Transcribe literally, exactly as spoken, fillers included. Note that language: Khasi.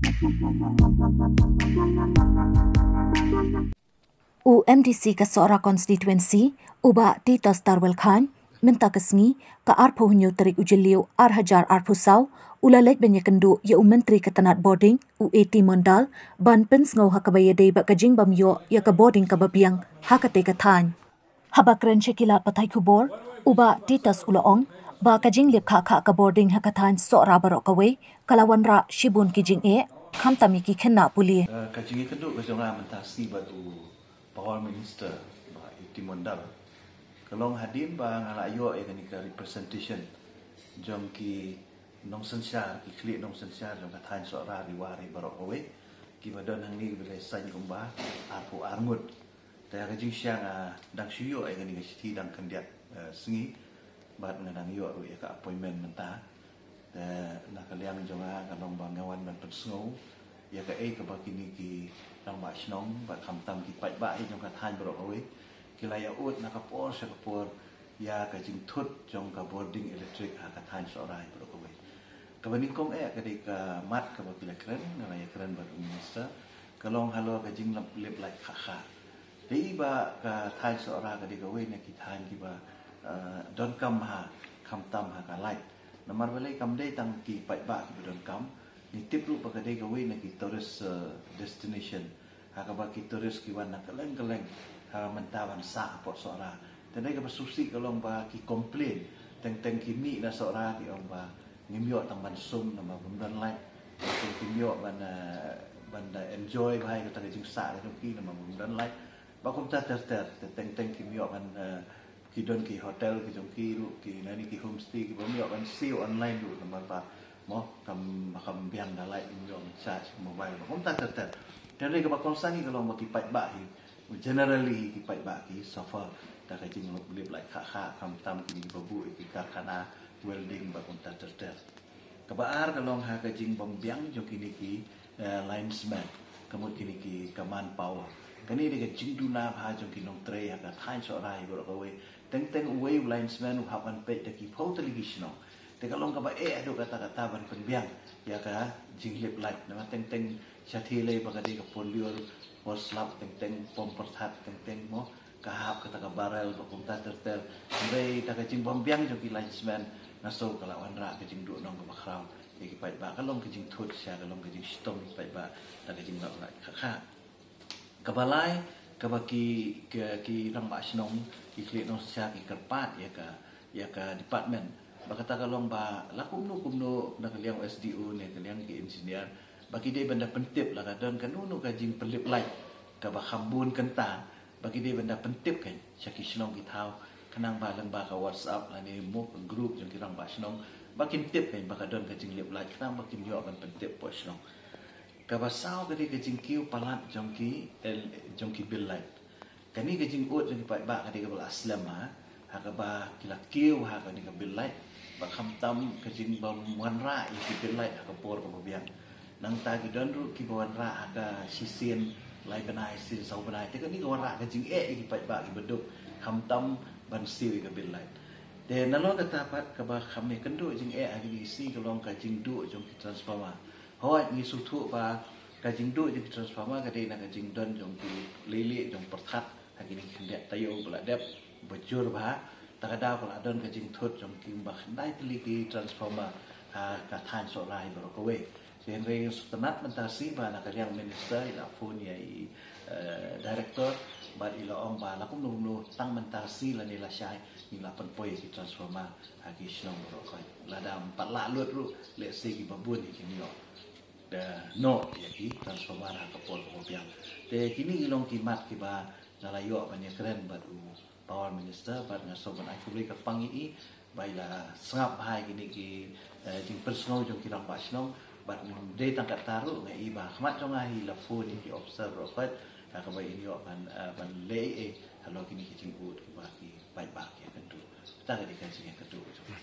U M D C ka Sohra Constituency, u Bah Titos Tarwel Chyne, mynta ka sngi, ka arphew hynñiew tarik u Jylliew ar hajar arphew saw, u la leit ban ïakynduh ïa u Myntri ka tnat bording, u A T Mondal, ban pynsngew ha kaba ïadei bad ka jingbym ïoh ïa ka bording kaba biang ha katei ka thaiñ. Haba kren sha ki lad pathai khubor, u Bah Titos u la ong ba ka jinglip khah khah ka bording ha ka thaiñ Sohra baroh kawei ka la wanrah shibun ki jingeh, khamtam ïa ki khynnah pule. Eh, ka jingïakynduh ka jong nga mynta sngi bad u Power Minister, Bah A T Mondal, ka long hadien ba nga la ïoh ïa kane ka representation jong ki nongsynshar, ki khlieh nongsynshar jong ka thaiñ Sohra Ri War baroh kawei, kiba don hangne kiba la ïasain kumba arphew ar ngut. Te ka jingshisha nga dang shu ïoh ïa kane ka shithi dang khyndiat, eh, sngi, bad nga dang ïoh ruh ïa ka appointment mynta. Te na ka liang jong nga ka long ba nga wan ban pynsngew ïa kaei kaba kine ki rangbah shnong bad khamtam ki paidbah hi jong ka thaiñ baroh kawei ki la ïa ud na ka por sha ka por ïa ka jingthut jong ka bording electric ha ka thaiñ Sohra baroh kawei. Kaba nyngkong eh ka dei ka mat kaba ki la kren, nga la ïa kren bad u minister, ka long halor ka jinglip lip light khah khah. Dei ba ka thaiñ Sohra ka dei kawei na ki thaiñ kiba, eh, donkam ha, khamtam ha ka light. Namar balei? Kam dei tang ki paidbah kiba donkam, ngi tip ruh ba ka dei kawei na ki tourist, eh, destination, ha kaba ki tourist ki wan na kylleng kylleng ha mynta ban sah hapoh Sohra. Te dei kaba sngewsih ka long ba ki complain, teng teng ki mih na Sohra ki ong ba ngim ïoh tang ban sum namar bym don light. Teng teng kim ïoh ban, eh, ban da enjoy bha ïa kata ka jingsah ka jong ki namar bym don light. Ba kumta ter ter, te teng teng kim ïoh ban, eh, ki don ki hotel ki jong ki ruh, ki nani ki homestay, ki bym ïoh ban siew online ruh namar ba mo kam, kam biang da light, bym ïoh ban charge mobile. Ba kumta ter ter. Te dei kaba kongsan hi ka long ba ki paidbah hi, generally hi ki paidbah ki suffer da ka jinglip light khah khah, khamtam kine kiba buh ïa ki karkhana welding, ba kumta ter ter. Kaba ar ka long ha ka jingbym biang jong kine ki, eh, linesman, ka mut kine ki, ka manpower. Kane dei ka jingduna bha jong ki nongtrei ha ka thaiñ Sohra baroh kawei. Teng teng uwei u linesman u hap ban peit da ki phew tylli ki shnong. Te ka long kaba eh haduh katta katta ban pynbiang ïa ka jinglip light. Namar teng teng shathie lei ba ka dei ka por lyiur, por slap, teng teng pom pyrthat, teng teng mo ka hap kata ka barrel, ba kumta ter ter. Hynrei da ka jingbym biang jong ki linesman, nga sngew ka la wanrah ka jingduhnong kaba khraw ïa ki paidbah, ka long ka jingthut sha, ka long ka jingshitom ïa ki paidbah da ka jinglip light khah khah. Kaba lai, kaba ki, ki, ki rangbah shnong, ki khlieh nongsynshar ki kyrpad ïa ka, ïa ka department. Ba kata ka long ba la kumno kumno na ka liang u S D O ne ka liang ki engineer, ba ki dei ban da pyntip lada don kano kano ka jingpynlip light kaba kham bun kynta, ba ki dei ban da pyntip kan sha ki shnong ki thaw, khnang ba lyngba ka WhatsApp lane mo ka group jong ki rangbah shnong, ba kin tip kan ba ka don ka jinglip light, khnang ba kin ïoh ban pyntip hapoh shnong. Kaba saw ka dei ka jingkiew palat jong ki, eh, jong ki bill light. Kane ka jingud jong ki paidbah ka dei kaba la slem ha, ha kaba ki la kiew ha kane ka bill light, ba khamtam ka jingbym wanrah ïa ki bill light ha ka por kaba biang. Nangta ki don ruh kiba wanrah ha ka shisien lai bnai, shisien saw bnai. Te kane ka wanrah ka jingeh ïa ki paidbah kiba duk, khamtam ban siew ïa ka bill light. Te nalor kata pat kaba kham ïakynduh jingeh ha kine ki sngi ka long ka jingduh jong ki transformer. Hooid, ngi sngewthuh ba ka jingduh jong ki transformer ka dei na ka jingdon jong ki leilieh jong pyrthat ha kine ki khyndiat taïew ba la dep, ba jur bha. Ta ka daw ka la don ka jingthut jong ki ba khyndai tylli ki transformer ha ka thaiñ Sohra baroh kawei. Te hynrei sngewtynnat mynta sngi ba na ka liang minister i la phone ïa i, eh, director, bad i la ong ba la kumno kumno tang mynta sngi lane lashai ngin la pynpoi ki transformer ha ki shnong baroh kawei. Lada ym pat lah lut ruh, lehse kiba bun hi kin ïoh da noh ïa ki transformer ha ka por kaba biang. Te kine ki long ki mat kiba nga la ïoh ban ïakren bad u Power Minister, bad nga sngew ban ai khublei kyrpang ïa i ba i la sngap bha ïa kine ki, eh, jingpynsngew jong ki rangbah shnong, bad ym dei tang katta ruh, nga i ba ha khmat jong nga hi la phone ïa ki officer baroh kawei, ha kaba in ïoh ban, eh, ban leh ei ei halor kine ki jingud kiba ki paidbah ki ïakynduh. Kata ka dei ka jingïakynduh jong nga.